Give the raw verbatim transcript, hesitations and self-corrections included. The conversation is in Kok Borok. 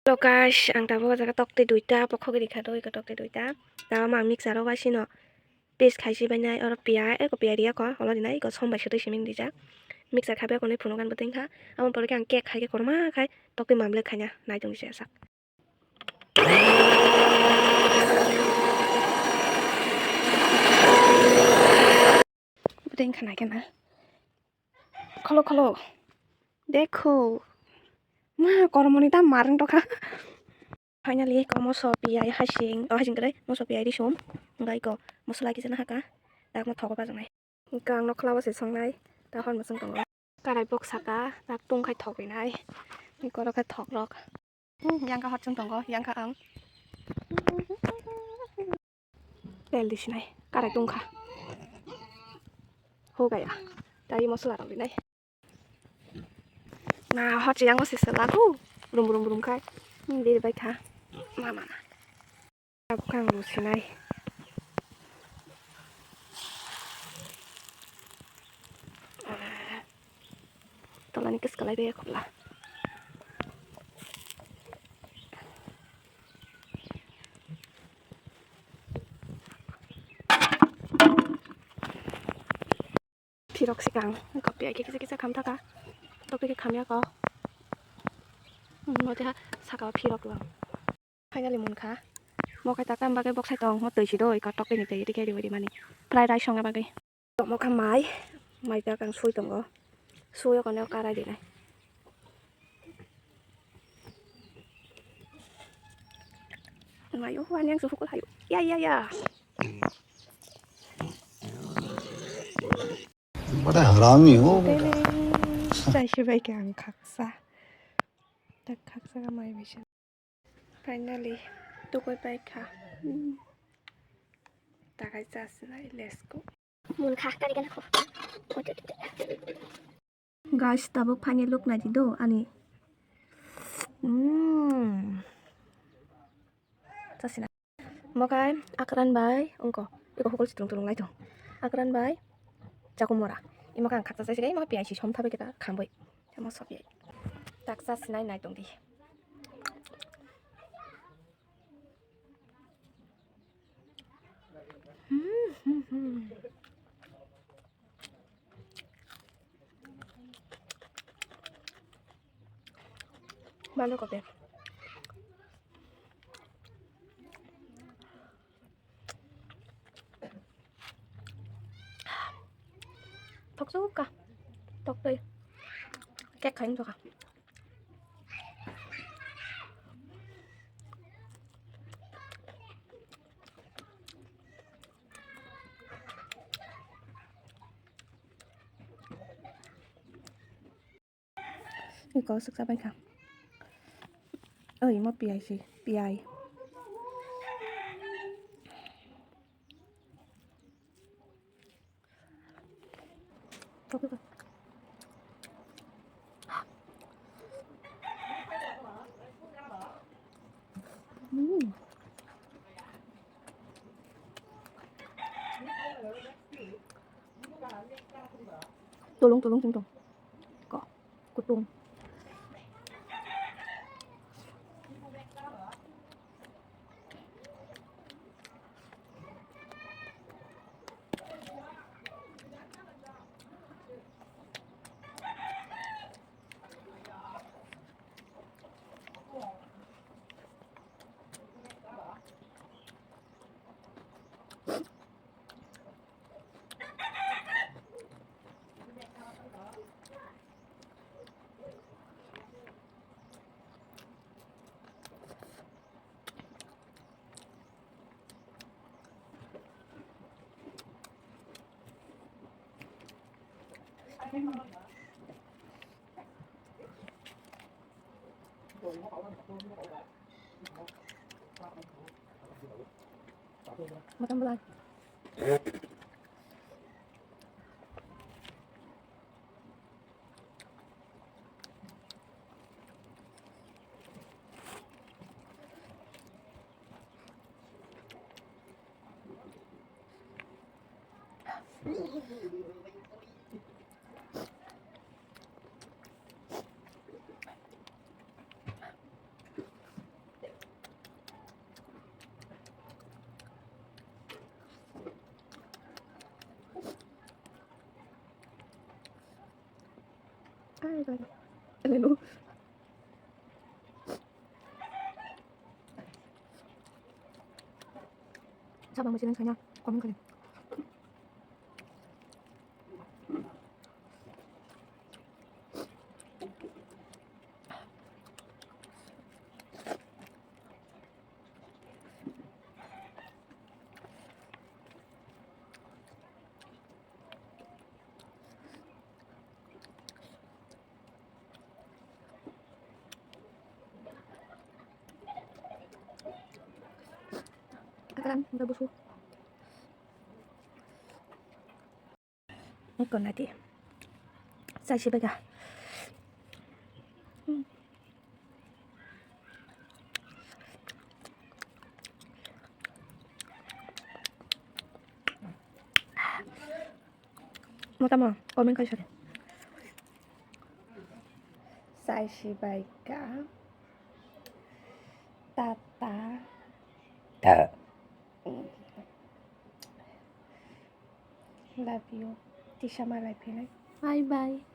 Hello guys, ang tabuk o jaga tok twi duita pokhogwi rikha do, iko tok twi duita. Tabuk ang mixer o waisino paste khai si bainai, oro piyaj, eko piyaj riya kho, olo rinai, iko som bai sotwi simi rijak. Mixer khabe konwi phunukgan bwtwi wngkha. Aboni pore khe ang cake khai khe korma khai tok twi mamle khaina nai tongdi se sak. Bwtwi wngkha nai khe na. Kholo, kholo. Dekho. Ma, kormoni ta marwng tokha. Finally, ko moso piyaj hasing, oh, hasing kwrwi, moso piyaj risum. Hwnkhe ko mosola kisa nahaka. Tak no thogo bajaknai. Hwnkhe ang nokla o se songnai. Ta hor mwswng tongo. Karai bok saka, tak tung khai thok rinai. Hwnkhe oro khe thok rok. Hmm, yang kha hot chwng tongo, yang kha ang. Tel di sinai, karai tungkha. Ho gaya, tai mosola rok rinai. Na hot yang se sela hu, rum rum rum khai. Hmm, diri bai kha. Mama na. Tabuk ang ru sinai. Tolani kwskalai bai khopla. Phirok sikang, kopi ai kisa kisa kham thaka. Tokti khe khamya ko. Hmm, mo teha saka o phirok lo. Finally munkha. Mo khai takam bagwi bok sai tong, mo twi si do, iko tok twi ni twi, twi khe riwi rimani. Fried rice songna bagwi. Mo kha mai, mai tak ang sui tongo. Sui o kono karai dinai. Mai o ani ang suhu kul hayu. Ya, ya, ya. Bada harami ho. Tene, sai si bai khe ang khaksa. Tak khaksa ka mai bai se. Finally, tugui bai kha. Hmm. Takai chasinai, let's go. Mun kha, kari gana kho. Guys, tabuk final look nai di do ani. Hmm. Chasinai. Mokai akran bai ungko. Iko hukul situng tulung lai tong. Akran bai chakumora. Imo kang khaksa chasinai, imo piyai si som thabai kita khamboi. Imo sopi. Tak chasinai nai tong di. Hmm, hmm, hmm. Bando kopi. Thok suka. Tok tei. Kek khain suka. Iko swk chabai kha. Oi, mo piyai si, piyai. Hmm. Tulung, tulung, tulung, tulung. Ko, kutung. Makan belai. Sabang musi nang sanya, comment kali. Akaran udah busuk. Ikon lagi. Saya sih bega. Hmm. Mo tamo comment khai sori. Sai si bai ka. Tata. Ta. Love you. Tisa malai phinai. Bye bye.